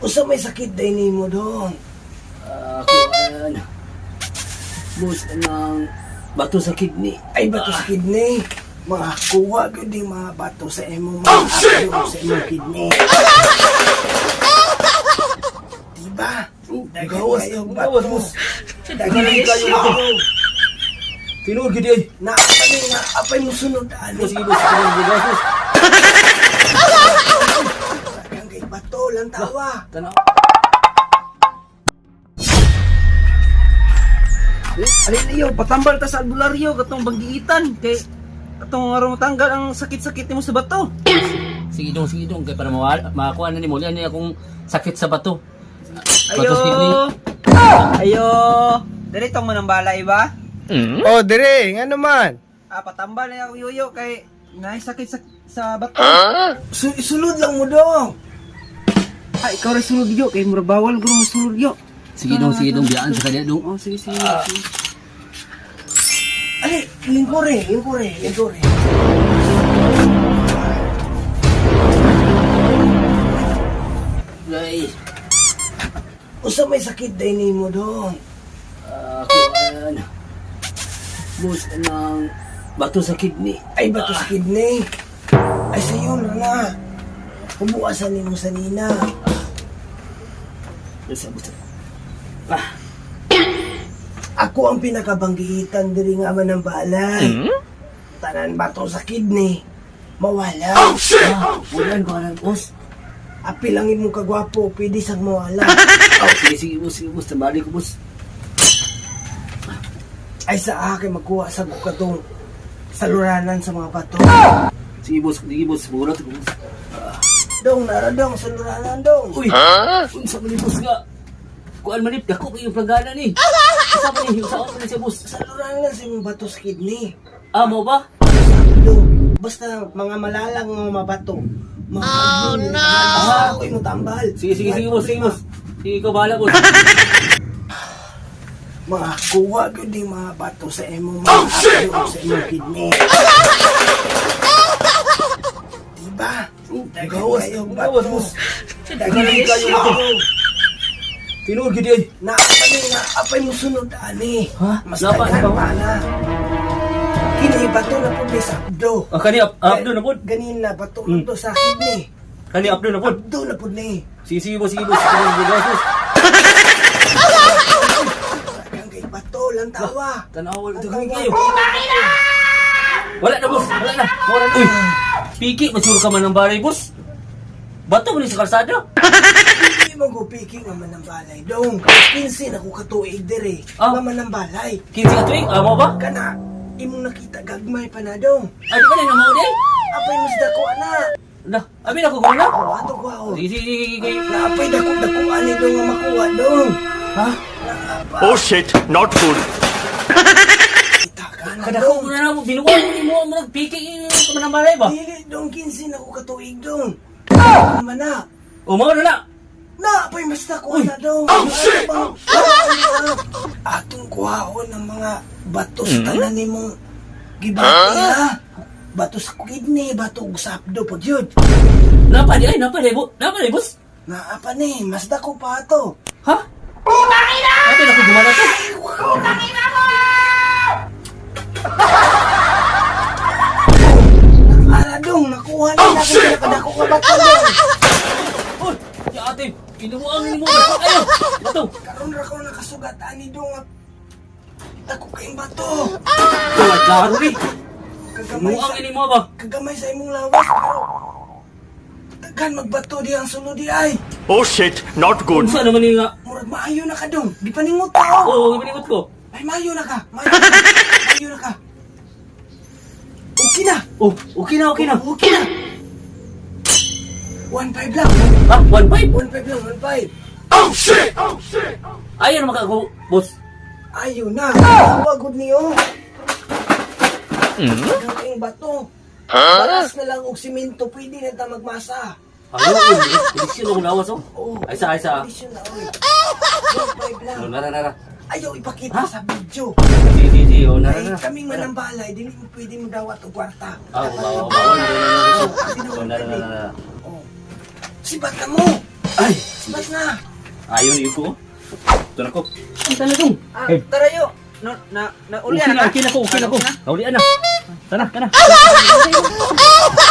Usa may sakit day nimo dong? Ah, kuan. Boss, anang bato sa kidney. Ay, bato sa kidney. Mga kuha gyud di mga bato sa imong mga oh, sa imong kidney. Diba? Daghan Gawas, kayo gawas, bato. boss. Daghan Galing kayo kayo. bato. Tinuod gid ay. Naapay na apay mo sunod ani. Boss, sige boss, sige boss, boss. Daghan kay bato lang tawa. Tanaw. Alin iyo, patambal ta sa albularyo katong banggiitan kay katong aron matanggal ang sakit-sakit nimo sa bato. Sige dong, sige dong kay para mawala, makakuha na nimo ni akong sakit sa bato. Ayo. Bato sa kidney. Ayo. Diri tong manang balay ba? Oh, dire, nga naman. Ah, patambal na ako yoyo kay naay sakit sa bato. Sulod lang mo dong. Ah, ikaw ra sulod yo kay mura bawal guro mo sulod yo. Sige dong, biyaan sa kanya dong. Oh, sige sige. Sige. Ali, lingkure, lingkure, lingkure. Ay, Usa may sakit day nimo dong? ah, kuan. Boss, anang bato sa kidney. Ay, bato sa kidney. Ay, sayo na na. Hubuasan nimo sa nina. Boss, boss. Ah, Ako ang pinakabanggitan diri nga man ang balay. Tanan bato sa kidney. Mawala. Oh, ah, wala ko alam, boss. Apil lang imong kagwapo, pwede sang mawala. Oh, sige, sige, boss, sige, boss, tambali ko, boss. Ay, sa akin magkuha sa katong saluranan sa mga bato. Sige, boss, bulat ko, boss. Dong, nara dong, saluranan dong. Uy, unsa man ni boss nga? Kuan man ni, dako kayong planggana ni. Unsa man ni, unsa man ni siya, boss? Saluranan sa imong bato sa kidney. Ah, mo ba? Dong, basta mga malalang mga bato. Mga oh, no! Ah, ako yung tambal. Sige, sige, sige, boss, sige, boss. Sige, ikaw bahala, boss. Mga kuha gyud di mga bato sa imong mga oh, sa imong kidney. Diba? Daghan Gawas, kayo gawas, bato. boss. Daghan Galing kayo kayo. bato. Tinuod gid ay. Naapay na apay mo sunod ani. Ha? Mas Napa, daghan napa? pa na. Kini bato na pud ni sa abdo. Ah, kani up, updo na pod. Ganin na bato na to sa kidney. Kani updo na pod. Abdo na pud ni. Sige, sige, boss, sige, boss, sige, boss, boss, boss. Daghan kay bato lang tawa. Tanawa, daghan kayo. Wala na, boss. Wala na. Wala na. Uy, piki, masuro ka man ng balay, boss. Bato mo ni sa kalsada. Hindi mo ko piki nga man ang balay dong. 15 na ko katuig dire. Ah. Nga man ang balay. 15 ka tuig, amo ba? Kana imong nakita gagmay pa na dong. Ay, di ba na namaw di? Apay mas dako ana. Na, abi na ko guna. Oh, ato ko ako. Sige, sige, sige, sige. Naapay dako dako ani dong nga makuha dong. Ha? Oh shit, not good. Kita ka na Kada ko dong. muna na mo, binuwan mo ni mo, mo nagpiki ka man ng balay ba? Dili dong 15 na ko katuig dong. Man na. O, mao na na. Naapay mas dako na dong. Oh shit! Atong kuhaon ng mga bato sa tanan nimong gibati ha. Bato sa kidney, bato ug sa abdo pag yun. Napa di ay, napa di, napa di, boss. Naapa ni, mas dako pa ato. Ha? Abi na ko gumana to. Ara dong, nakuha na oh, shit! Pinakadako ka bato dong. Uy, ya ate, kinuha ang mo. Ayo, bato. Karon ra ko nakasugat ani dong. Dako kayong bato. Wala klaro ni. Kagamay Kinuha sa, ang mo ba? kagamay sa imong lawas pero daghan magbato di ang sulod di ay. Oh shit, not good. Unsa naman ni nga? Murag maayo na ka dong. Di paningot ta oh. Oo, gipaningot ko. Ay maayo na ka. Maayo na ka. Maayo na ka. Okay na. Oh, okay na, okay na. Okay na. 1.5 lang. Ha, 1.5. 1.5 lang, 1.5. Oh shit! Oh shit! Ayaw na makago, boss. Ayaw na. Tawag niyo. Ang bato. Balas na lang og simento, pwede na ta magmasa. Ayaw, kondisyon akong lawas, oh. Oo. Ay, sa, ay, sa. Kondisyon na, oy. 1.5 lang. Oh, nara, nara. Ayaw ipakita Ha? sa video. Sige, sige, sige. Oh, nara, Ay, nara. kaming manambalay, dili mo pwede mo dawat og kwarta. Ah, bawal, bawal. Oh, nara, nara, nara. Oh. Sibat na mo! Ay, Mas na. ayaw na ko. Ito na ko. Ang talagang. Ah, tara yo. No, na na Okay ulian na, okay na ko, okay na ko. Ah, Naulian na. Tara, tara. na.